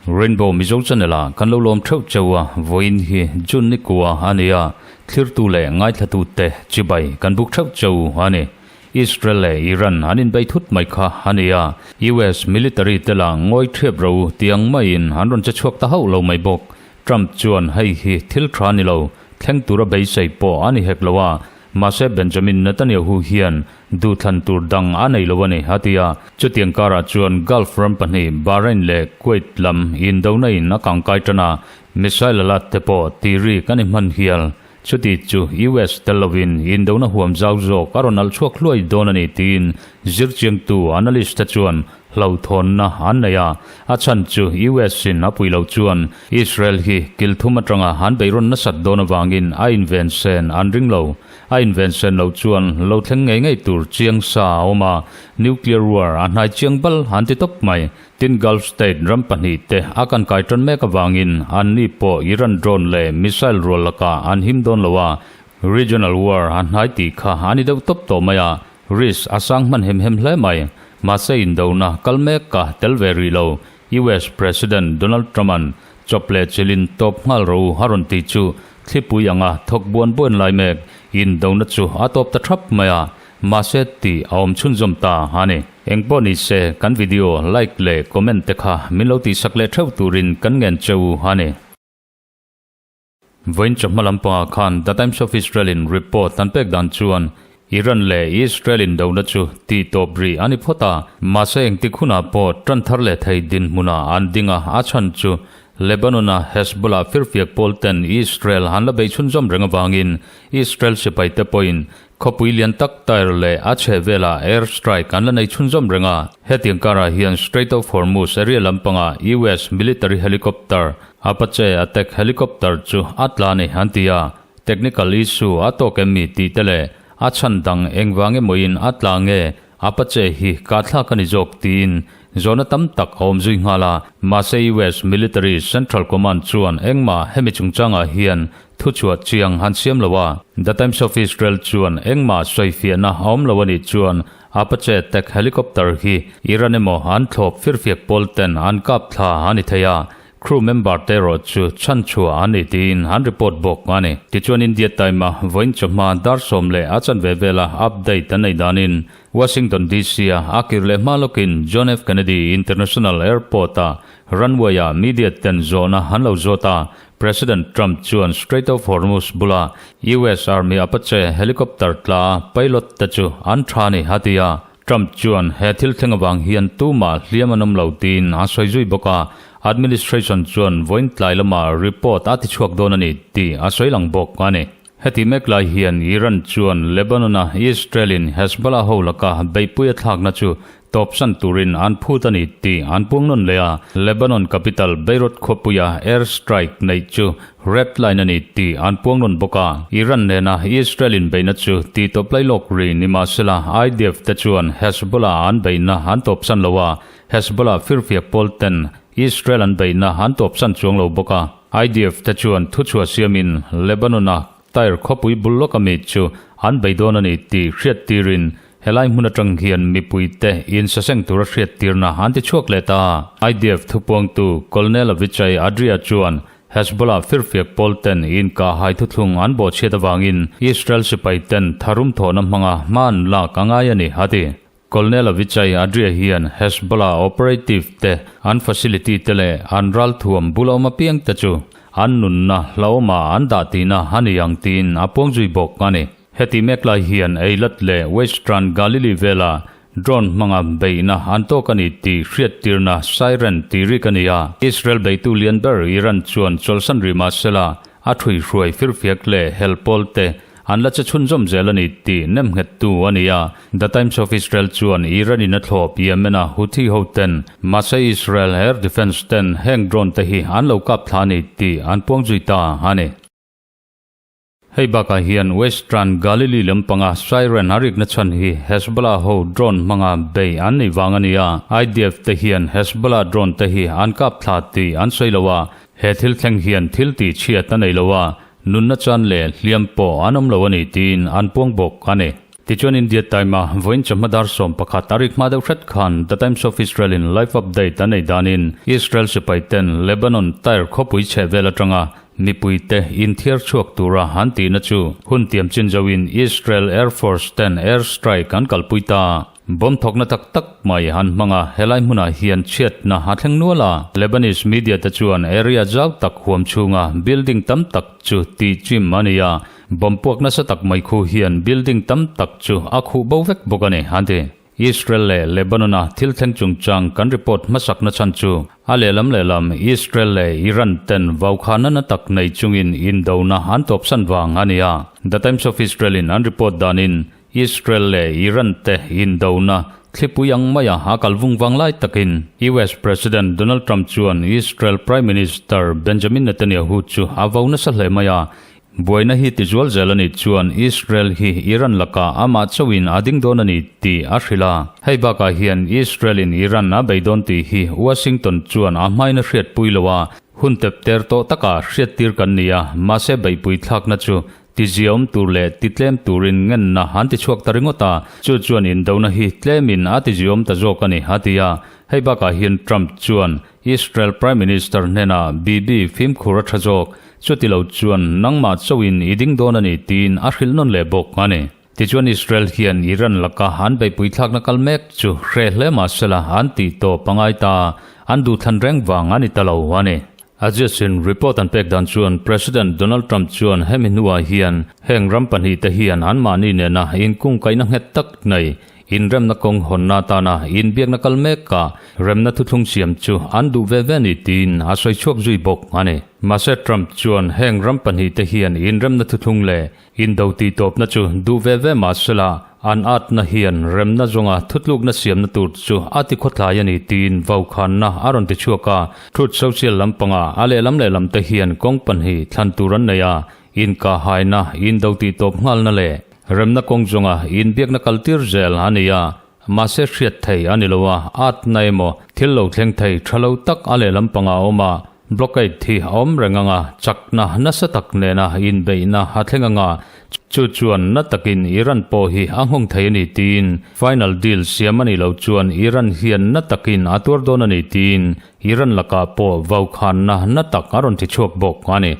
Rainbow Mizo Channel ah kan lo lawm theuh cheu a, vawiin hi June ni kua a ni a, thlirtu leh ngaithlatute chibai kan buk theuh cheu a ni. Israel leh Iran an inbei thut mai kha a ni a, US military te lah ngawi thiap ro tiang maiin an rawn che chhuak ta hauh lo mai bawk. Trump chuan hei hi thil tha ni lo, thleng tura beisei pawh a ni hek lo a, mahse Benjamin Netanyahu hian duhthlan tur dang a nei lo a ni, a ti a. Chutiang karah chuan Gulf ram pahnih Bahrain leh Kuwait lam indona in a kangkai tan a, missile a lat te pawh tiri kan i hman hial. Chuti chu US tel lovin indona huam zau zawk a rawn alh chhuak hluai dawn a ni tiin zirchiangtu analyst te chuan hlauhthawnna an nei a. A chhan chu US in a pui lo chuan Israel hi kil thum atanga an beihrawn nasat dawn avangin a inven sen an ring lo. A inven sen loh chuan lo thleng ngei ngei tur chiang sa a awm a, nuclear war a hnai chiang bal an ti tawp mai. Tin Gulf state ram pahnih te a kan kai tan mek avangin anni pawh Iran drone leh missile rual lakah an him dawn lo a, regional war a hnai tih kha a ni deuh tawp tawh mai a, risk a sang hman hem hem hle mai. Mahse indona kal mek ka tel ve rih lo. US President Donald Trump-a'n chawp leh chilhin tawp nghal ro a rawn tih chu thlipui anga thawk buan buan lai mek indona chu a tawp ta thap mai a, Mahse tih a awm chhunzawm ta a ni. Engpawh ni se, kan video like leh comment te kha min lo tihsak leh theuh turin kan ngen che u a ni. Vawiin chawhma lampangah khan The Times of Israel in report an pek dan chuan Iran leh Israel indona chu tih tawp rih a ni phawt a, mahse engtik hunah pawh tan thar leh thei dinhmunah an ding a, a chhan chu Lebanon-a Hezbollah firfiak pawl ten Israel an la bei chhunzawm reng avangin Israel sipaite pawhin Khawpui lian tak Tyre leh a chheh velah air strike an la nei chhunzawm reng a. Hetiang karah hian Strait of Hormuz area lampanga US military helicopter Apache attack helicopter chu a tla a ni an ti a. Technical issue a tawk em mi tih te leh a chhan dang engvang emawin a tla nge Apache hi kahthlak a ni zawk tiin zawhna tam tak a awm zui nghal a. Mahse US military Central Command chuan engmah hemi chungchangah hian Thuchhuah chiang han siam lo a, The Times of Israel chuan engmah sawifiahna a awm lo a nih chuan Apache attack helicopter hi Iran emaw an thlawp firfiak pawl ten an kap thla a ni thei a, crew member te erawh chu chhanchhuah an ni tiin an report bawk a ni. Tichuan India Time a vawiin chawhma dar sawm leh a chanve vela update an nei danin Washington DC-a a kir leh hma lawkin John F. Kennedy International Airport-a runway-ah media ten zawhna an lo zawt a, President Trump chuan Strait of Hormuz bula US Army Apache helicopter tla pilot te chu an tha ni a ti a. Trump chuan he thil thleng avang hian tumah hliam an awm lo tiin a sawi zui bawk a, administration chuan vawiin tlai lamah report a tichhuak dawn a ni tih a sawi lang bawk a ni. Heti mek lai hian Iran chuan Lebanon-a Israel-in Hezbollah ho laka beihpui a thlakna chu tawpsan turin an phut a ni tih an puang nawn leh a, Lebanon capital Beirut khawpuia air strike neih chu red line a ni tih an puang nawn bawk a. Iran nena Israel-in beihna chu tihtawp lai lawk ri nimahsela IDF te chuan Hezbollah an beihna an tawpsan lo a, Hezbollah firfiak pawl ten Israel an beihna an tawpsan chuang lo bawk a. IDF te chuan thuchhuah siamin Lebanon-a Tyre khawpui bul lawka mi chu an bei dawn a ni tih hriattirin helai hmun atang hian mipuite insaseng tura hriattirna an ti chhuak leh ta. IDF thupuangtu Colonel Avichai Adria chuan Hezbollah firfiak pawl ten inkahhai thuthlung an bawhchhiat avangin Israel sipai ten tharum thawhna hmanga hma an lak a ngai a ni, a ti. Colonel Avichai Adria hian Hezbollah operative te, an facility te leh an ralthuam bula awm apiang te chu an nunna hlauhawmah an dah tihna a ni ang tiin a puang zui bawk a ni. Heti mek lai hian Eilat leh Western Galilee vela drone hmanga beihna an tawk a ni tih hriattirna siren tih rik a ni a. Israel beitu lian ber Iran chuan chawlhsan rih mah sela a ṭhuihruai firfiak leh hel pawl te An la che chhunzawm zel a ni tih nemnghettu a ni a. The Times of Israel chuan Iran in a thlawp Yemen a Houthi ho ten mahse Israel air defence ten heng drone te hi an lo kap thla a ni tih an puang zui ta a ni. Hei bakah hian Western Galilee lampanga siren a rikna chhan hi Hezbollah ho drone hmanga bei an nei vang a ni a. IDF te hian Hezbollah drone te hi an kap thla tih an sawi lo a, he thil thleng hian thil tih chhiat a nei lo a. Nunna chan leh hliam pawh an awm lo a ni tiin an puang bawk a ni. Tichuan India Time-a vawiin chawhma dar 11 a rik hma deuh hret khan The Times of Israel-in live update an ei danin Israel sipaiten Lebanon Tyre khawpui chheh vel atanga mipuite inthiar chhuak tura an tihna chu hun tiam chin zoin Israel Air Force ten air strike an kalpui ta. Bomb thawkna tak tak mai an hmang a, helai hmunah hian chhiatna a thleng nual a. Lebanese media te chuan area zau tak huam chhunga building tam tak chu tih chim a ni a, bomb puak nasa tak mai khu hian building tam tak chu a khuh bo vek bawk a ni, an ti. Israel leh Lebanon-a thil thleng chungchang kan report hmasakna chhan chu a lehlam lehlam Israel leh Iran ten vaukhana na tak nei chungin indona an tawpsan vang a ni a. The Times of Israel-in an report danin Israel leh Iran te indona thlipui ang maia a kal vung vang lai takin US President Donald Trump chuan Israel Prime Minister Benjamin Netanyahu chu a vo nasa hle mai a. Buaina hi tizual zel a nih chuan Israel hi Iran lakah amah chauhin a ding dawn a ni tih a hrilh a. Hei bakah hian Israel in Iran a bei dawn tih hi Washington chuan a hmain a hriatpui lo a, hun tep ter tawh takah hriattir kan ni a, mahse beihpui thlakna chu Tiziaawm tur leh titlem turin ngenna an ti chhuak ta ringawt a, chu chuan indona hi tlemin a tiziaawm ta zawk a ni, a ti a. Hei bakah hian Trump chuan Israel Prime Minister hnenah Bibi fimkhur a tha zawk, chuti lo chuan nangmah chauhin i ding dawn a ni tiin a hrilh nawn leh bawk a ni. Tichuan Israel hian Iran laka an beihpui thlakna kal mek chu hreh hle mah sela an tih tawp a ngai ta, an duhthlan reng vang a ni ta lo a ni. Aziasin report an pek dan chuan President Donald Trump chuan hemi hnuah hian heng ram pahnihte hian anmahni nena inkungkaihna nghet tak nei inremna kawng hawnna atana inbiakna kal meka remna thuthlung siam chu an duh ve ve ni tiin a sawi chhuak zui bawk a ni. Mahse Trump chuan heng ram pahnihte hian inremna thuthlung leh Indo tihtawpna chu duh ve ve mah sela, an atna hian remna zawnga thutlukna siamna tur chu a ti khawtlai a ni tiin vaukhanna a rawn ti chhuak a. Truth Social lampanga a lehlam lehlam te hian kawng pahnih thlan tur an nei a, inkahhaina, indo tihtawp nghalna leh remna kawng zawnga inbiakna kaltir zel a ni a. Mahse hriat thei a ni lo a, atna emaw thil lo thleng thei tha lo tak a lehlam panga a awm a, blockade hi a awm reng ang a, chakna nasa tak nena inbeihna a thleng ang a, chu chuan na takin Iran pawh hi a nghawng thei a ni tiin final deal siam a nih loh chuan Iran hian na takin a tuar dawn a ni tiin Iran lakah pawh vaukhanna na tak a rawn ti chhuak bawk a ni.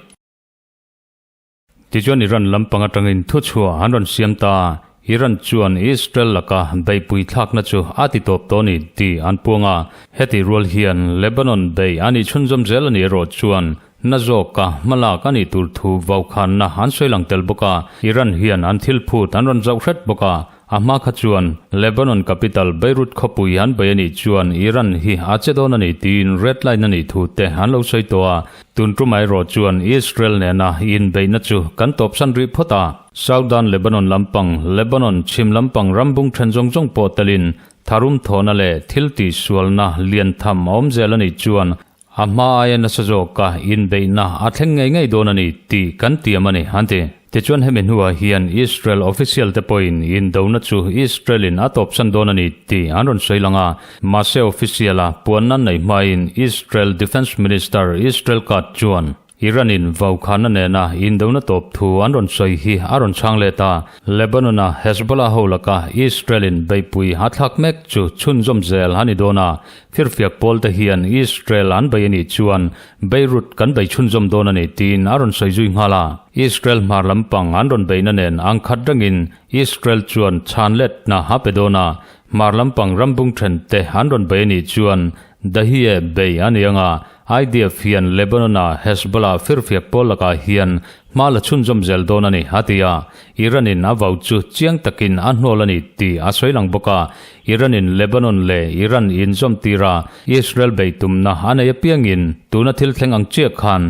Tichuan Iran lampang atangin thuchhuah an rawn siam ta a, Iran chuan Israel laka beihpui thlakna chu a ti tawp tawh a ni tih an puang a. Hetih rual hian Lebanon beih a nih chhunzawm zel a nih erawh chuan na zawka hmalak a nih tur thu vaukhanna an sawi lang tel bawk a, Iran hian an thil phut an rawn zauh hret bawk a. A hma kha chuan Lebanon capital Beirut khawpui an bei a nih chuan Iran hi a che dawn a ni tiin red line a nih thu te an lo sawi tawh a. Tun tumah erawh chuan Israel nena inbeihna chu kan tawpsan rih phawt a. Southern Lebanon lampang, Lebanon chhim lampang rambung then zawng zawng pawh telin tharum thawhna leh thil tihsualna lian tham a awm zel a nih chuan A hma aia nasa zawka inbeihna a thleng ngei ngei dawn a ni tih kan tiam a ni, an ti. Tichuan hemi hnuah hian Israel official te pawhin indona chu Israel-in a tawpsan dawn a ni tih an rawn sawi lang a, mahse official-a puanna neih hmain Israel Defence Minister Israel Katz chuan Iran-in vaukhana nena indona tawp thu an rawn sawi hi a rawn chhang let a, Lebanon-a Hezbollah ho laka Israel-in beihpui a thlak mek chu chhunzawm zel a ni dawn a, Firfiak pawl te hian Israel an bei a nih chuan Beirut kan bei chhunzawm dawn a ni tiin a rawn sawi zui nghal a. Israel hmar lampang an rawn beihna nen ang khat rengin Israel chuan chhan letna a pe dawn a, hmar lampang rambung then te an rawn bei a nih chuan Dahie bei a ni ang a, IDF hian Lebanon-a Hezbollah firfiak pawl lakah hian hma la chhunzawm zel dawn a ni, a ti a. Iran-in a vau chu chiang takin a hnawl a ni tih a sawi lang bawk a. Iran-in Lebanon leh Iran inzawm tira Israel bei tumna a nei apiangin tuna thil thleng ang chiah khan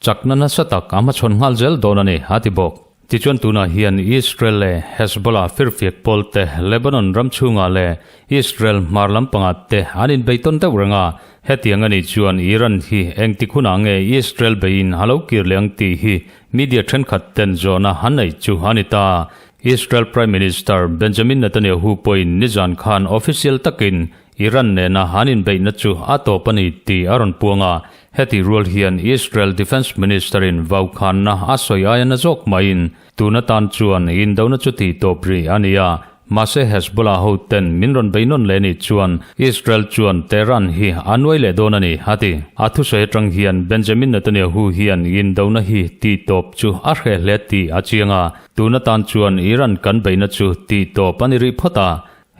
chakna nasa tak a hmachhawn nghal zel dawn a ni, a ti bawk. Tichuan tunah hian Israel leh Hezbollah firfiak pawl te Lebanon ram chhungah leh Israel hmar lampangah te an inbei tawn deuh reng a, hetiang a nih chuan Iran hi engtik hunah nge Israel beiin a lo kir leh ang tih hi media thenkhat ten zawhna an neih chu a ni ta. Israel Prime Minister Benjamin Netanyahu pawhin nizan khan official takin Iran nena an inbeihna chu a tawp a ni tih a rawn puang a. Heti rual hian Israel Defence Minister-in vaukhanna a sawi aia na zawk maiin tun atan chuan indona chu tih tawp rih a ni a, mahse Hezbollah hoten min rawn bei nawn leh nih chuan Israel chuan Tehran hi a nuai leh dawn a ni, a ti. A thusawi atang hian Benjamin Netanyahu hian indona hi tih tawp chu a hreh hle tih a chiang a, tun atan chuan Iran kan beihna chu tih tawp a ni rih phawt a,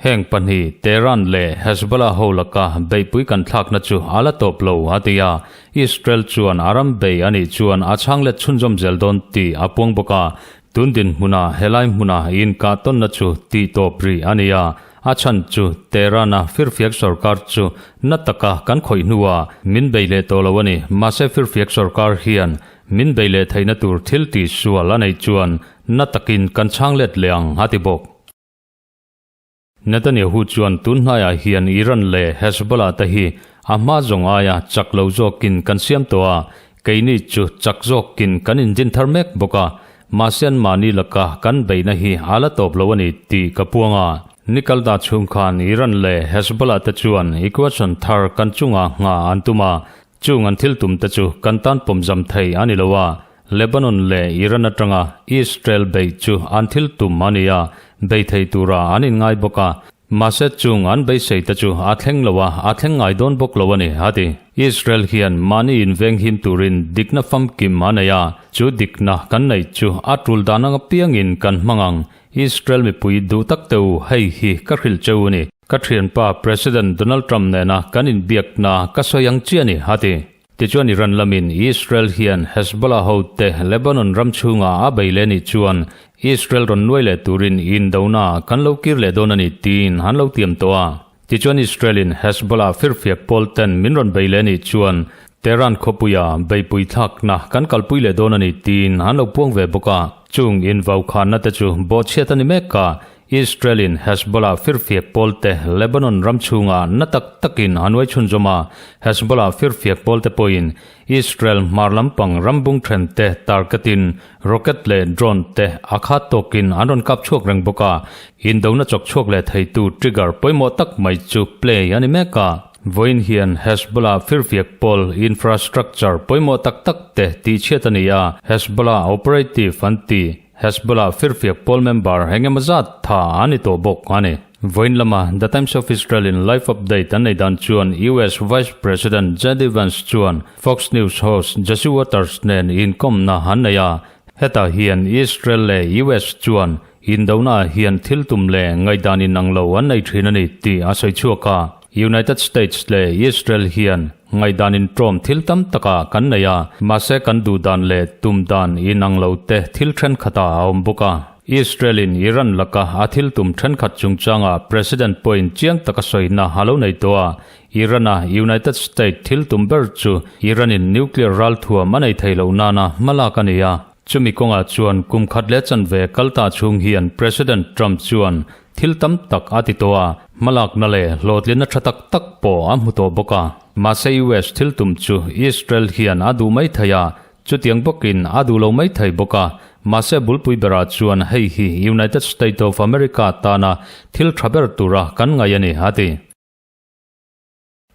Heng pahnih, Tehran leh Hezbollah ho laka beihpui kan thlakna chu a la tawp lo, a ti a. Israel chuan a ram bei a nih chuan a chhang let chhunzawm zel dawn tih a puang bawk a. Tun dinhmuna helai hmuna inkah tawnna chu tih tawp rih a ni a. A chhan chu Tehran-a firfiak sorkar chu na taka kan khawih hnuah min bei leh tawh lo a ni. Mahse firfiak sorkar hian min bei leh theihna tur thil tihsual a neih chuan na takin kan chhang let leh ang, a ti bawk. Netanyahu chuan tun hnaiah hian Iran leh Hezbollah te hi a hma zawng aia chak lo zawkin kan siam tawh a, keini chu chak zawkin kan indin thar mek bawk a, mahse an mahni laka kan beihna hi a la tawp lo a ni tih ka puang a. Nikalda chhung khan Iran leh Hezbollah te chuan equation thar kan chungah nghah an tum a, Chung an thil tum te chu kan tan pawmzam thei a ni lo a, Lebanon leh Iran atanga Israel beih chu an thil tum a ni a, bei thei tura an inngai bawk a, mahse chung an beisei te chu a thleng lo a, a thleng ngai dawn bawk lo a ni, a ti. Israel hian mahni inveng him turin dikna famkim a nei a, chu dikna kan neih chu a tul dan ang apiangin kan hmang ang, Israel mipui duh tak te u, hei hi ka hrilh cheu a ni. Ka thianpa President Donald Trump nena kan inbiakna ka sawi ang chiah a ni, a ti. Tichuan Iran lamin Israel hian Hezbollah hote Lebanon ram chhunga a bei leh nih chuan Israel rawn nuai leh turin indona kan lo kir leh dawn a ni tiin an lo tiam tawh a. Tichuan Israel-in Hezbollah firfiak pawl ten min rawn bei leh nih chuan Tehran khawpuia beipui thlakna kan kalpui leh dawn a ni tiin an lo puang ve bawk a. Chung invaukhanna te chu bawhchhiat a ni mek a, Israel-in Hezbollah firfiak pawlte Lebanon ram chhungah na tak takin a nuai chhunzawm a, Hezbollah firfiak pawlte pawhin Israel hmar lampang ram bung thente target-in rocket leh drone te a khat tawkin an rawn kap chhuak reng bawk a, indona chawk chhuak leh theitu trigger pawimawh tak mai chu play a ni mek a. Vawiin hian Hezbollah firfiak pawl infrastructure pawimawh tak tak te tihchhiat a ni a, Hezbollah operative an ti. Hezbollah firfiak pawl member eng emaw zat tha an ni tawh bawk a ni. Vawiin lama The Times of Israel in live update an nei dan chuan US Vice President JD Vance chuan Fox News host Jesse Watters nen inkawmna an nei a, hetah hian Israel leh US chuan indona ah hian thil tum leh ngaihdan inang lo an nei thin a ni tih a sawi chhuak a. United States leh Israel hian ngaihdan inṭawm thil tam takah kan nei a, mahse kan duh dan leh tum dan inang lo te thil ṭhenkhatah a awm bawk a. Israel-in Iran laka a thil tum ṭhenkhat chungchangah President pawhin chiang taka sawina a lo nei tawh a, Iran-a United States thil tum ber chu Iran-in nuclear ralthuam a nei thei loh nana hmalak a ni a. Chumi kawngah chuan kum khat leh chanve kal ta chhung hian President Trump chuan thil tam tak a ti tawh a, hmalakna leh hlawhtlinna tha tak tak pawh a hmu tawh bawk a. Mahse US thil tum chu Israel hian a duh mai thei a, chutiang bawkin a duh lo mai thei bawk a. Mahse bulpui berah chuan hei hi United State of America tana thil tha ber tura kan ngaih a ni, a ti.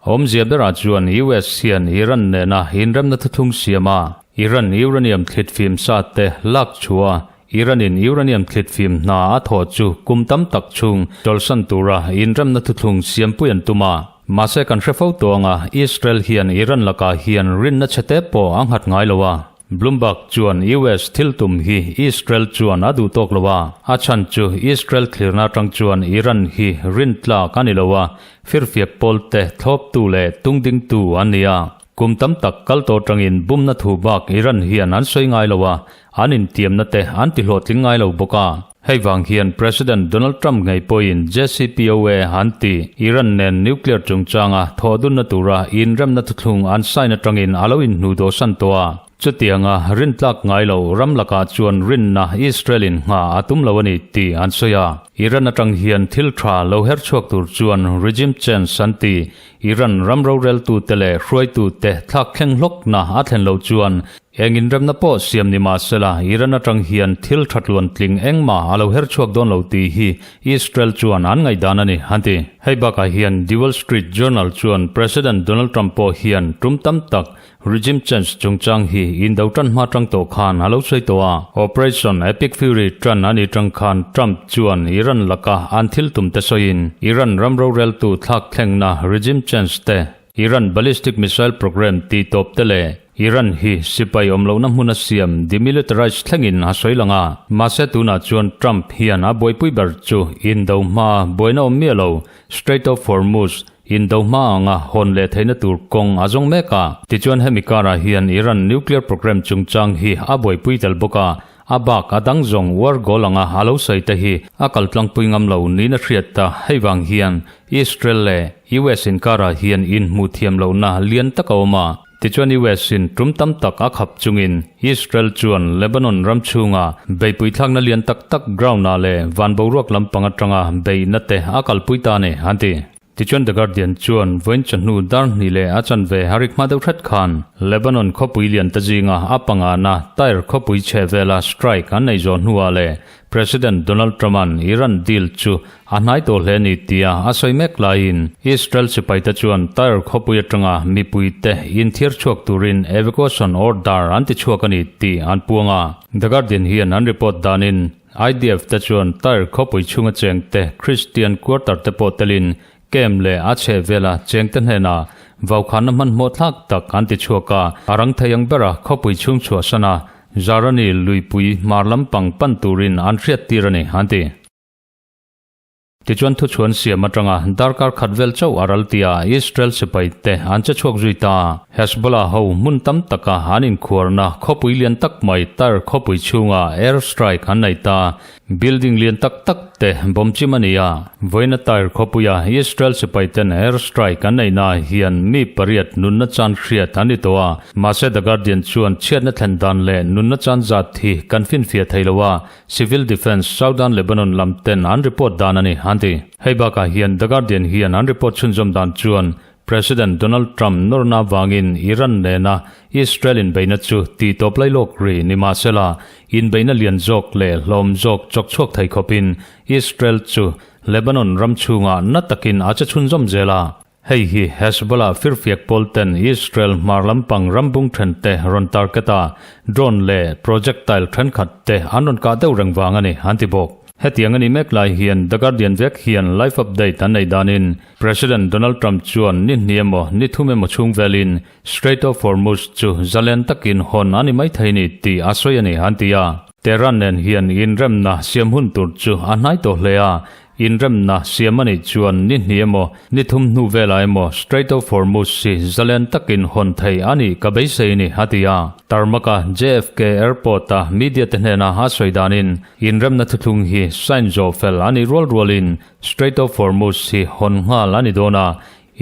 Awmzia berah chuan US hian Iran nena inremna thuthlung siam a, Iran uranium thlitfim sa te lak chhuah a, Iran-in uranium thlitfim hna a thawh chu kum tam tak chhung chawlhsan tura inremna thuthlung siampui an tum a. Mahse kan hre fo tawh anga Israel hian Iran lakah hian rinna chhe te pawh a nghat ngai lo a. Bloomberg chuan US thil tum hi Israel chuan a duh tawk lo a, a chhan chu Israel thlirna atang chuan Iran hi rintlak a ni lo a, firfiak pawlte thlawptu leh tungdingtu an ni a. Kum tam tak kal tawh atangin bumna thu bak Iran hian an sawi ngai lo a, an intiamna te an ti hlawhtling ngai lo bawk a. Hei vang hian President Donald Trump ngei pawhin JCPOA an ti Iran nen nuclear chungchanga thawhdunna tura inremna thuthlung an sign atangin a lo inhnu dawhsan tawh a. Chutianga rintlak ngai lo ram lakah chuan rinna Israel-in ngha a tum lo a ni tih an sawi a. Iran atang hian thil tha lo her chhuak tur chuan regime change an ti. Iran ram roreltute leh hruaitute thlak thleng hlawkna a thlen loh chuan eng inremna pawh siam ni mah sela Iran atang hian thil tha tluan tling engmah a lo her chhuak dawn lo tih hi Israel chuan an ngaihdan a ni, an ti. Hei bakah hian The Wall Street Journal chuan President Donald Trump pawh hian tum tam tak Regime change chungchang hi indo tan hma tang tawh khan a lo sawi tawh a. Operation Epic Fury tan a nih tang khan Trump chuan Iran laka an thil tum te sawiin Iran ram roreltu thlak thlengna regime change te, Iran ballistic missile program tih tawp te leh Iran hi sipai awm lohna hmuna siam demilitarise thlengin a sawi lang a. Mahse tunah chuan Trump hian a buaipui ber chu indo hma buaina awm miah lo Strait of Hormuz Indo hma anga hawn leh theihna tur kawng a zawng mek a. Tichuan hemi karah hian Iran nuclear program chungchang hi a buaipui tel bawk a, a bak a dang zawng war goal anga a lo sawi te hi a kal tlangpui ngam lo niin a hriat ta. Hei vang hian Israel leh US inkarah hian inhmuh thiam lohna lian tak a awm a. Tichuan US in tum tam tak a khap chungin Israel chuan Lebanon ram chhunga beihpui thlakna lian tak tak ground ah leh van boruak lampang atanga beihna te a kalpui ta a ni, an ti. Tichuan The Guardian chuan vawiin chawhnu dar hnih leh a chanve a rik hma deuh hret khan Lebanon khawpui lian te zinga a pangana Tyre khawpui chhe vela strike an nei zawh hnuah leh President Donald Trump-a'n Iran deal chu a hnai tawh hle ni tia a sawi mek laiin Israel sipaite chuan Tyre khawpui atanga mipuite inthiar chhuak turin evacuation order an ti chhuak a ni tih an puang a. The Guardian hian an report danin IDF te chuan Tyre khawpui chhunga chengte Christian quarter te pawh telin camp leh a chheh vela chengte hnenah vaukhanna hmanhmawh thlak tak an ti chhuak a, a rang thei ang bera khawpui chhung chhuahsan a Zarani luipui hmar lampang pan turin an hriat tir a ni, an ti. Tichuan thuchhuan siam atanga darkar khat vel chauh a ral tia Israel sipai te an che chhuak zui ta. Hezbollah ho hmun tam taka an inkhuarna khawpui lian tak mai Tyre khawpui chhunga air strike an nei ta. Building lian tak tak te bomb chim a ni a. Vawiina Tyre khawpuia Israel sipai ten air strike an neihna hian mi pariat nunna chan hriat an ni tawh a. Mahse The Guardian chuan chhiatna thlen dan leh nunna chan zat hi kan finfiah thei lo a. Civil Defence Southern Lebanon lam ten an report dan a ni, an ti. Hei bakah hian The Guardian hian an report chhunzawm dan chuan President Donald Trump nawrna avangin Iran nena Israel inbeihna chu tihtawp lai lawk ri ni mahsela inbeihna lian zawk leh hlawm zawk chawk chhuak thei khawpin Israel chu Lebanon ram chhungah na takin a che chhunzawm zel a. Hei hi Hezbollah firfiak pawl ten Israel hmar lampang rambung then te rawn target a, drone leh projectile thenkhat te an rawn kah deuh reng vang a ni, an ti bawk. Hetiang a nih mek lai hian The Guardian vek hian live update an nei danin President Donald Trump chuan ni hnih emaw ni thum emaw chhung velin Strait of Hormuz chu zalen takin hawn a ni maithei ni tih a sawi a ni, an ti a. Tehran nen hian inremna siam hun tur chu a hnai tawh hle a, Inremna siam a nih chuan ni hnih emaw, ni thum hnu velah emaw Strait of Hormuz hi zalen takin hawn thei a nih ka beisei ni, a ti a. Tarmaka JFK Airport-a media te hnena a sawi danin inremna thuthlung hi sign zawh fel a nih rual rualin Strait of Hormuz hi hawn nghal a ni dawn a,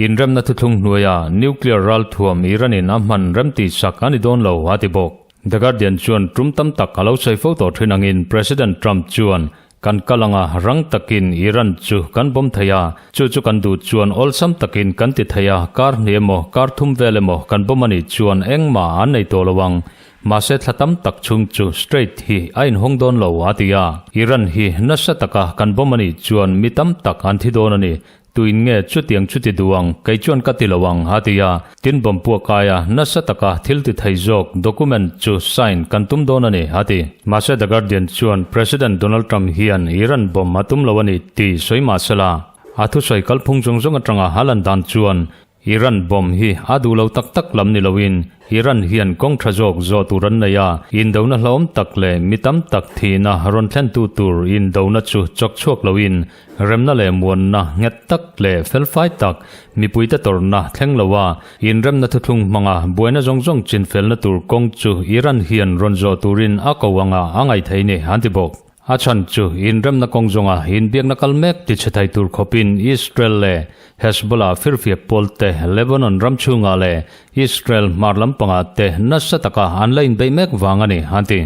inremna thuthlung hnuaia nuclear ralthuam Iran-in a hman remtih sak a ni dawn lo, a ti bawk. The Guardian chuan tum tam tak a lo sawi fo tawh thin angin President Trump chuan Kan kal anga rang takin Iran chu kan bawm thei a, chu chu kan duh chuan awlsam takin kan ti thei a, kar hnih emaw, kar thum vel emaw kan bawm a nih chuan engmah an nei tawh lo ang. Mahse thla tam tak chhung chu Strait hi a inhawng dawn lo a ti a. Iran hi nasa taka kan bawm a nih chuan mi tam tak an thi dawn a ni. Tuin nge chutiang chu ti duh ang, kei chuan ka ti lo ang, a ti a. Tin bawmpuah kaia nasa taka thil ti thei zawk document chu sign kan tum dawn a ni, a ti. Mahse The Guardian chuan President Donald Trump hian Iran bomb a tum lo a ni tih sawi mahsela, a thusawi kalphung zawng zawng atanga a lan dan chuan Iran bomb hi a duh lo tak tak lam ni loin Iran hian kawng tha zawk zawh tur an nei a, indona hlauhawm tak leh mi tam tak thihna rawn thlentu tur indona chu chawk chhuak loin remna leh muanna nghet tak leh felfai tak mipuite tawrhna thleng lo a, inremna thuthlung hmanga buaina zawng zawng chinfelna tur kawng chu Iran hian rawn zawh turin a ko anga a ngaih theih ni, an ti bawk. A chhan chu inremna kawng zawnga inbiakna kal mek ti chhe thei tur khawpin Israel leh Hezbollah firfiak pawl te Lebanon ram chhungah leh Israel hmar lampangah te nasa taka an la inbeih mek vang a ni, an ti.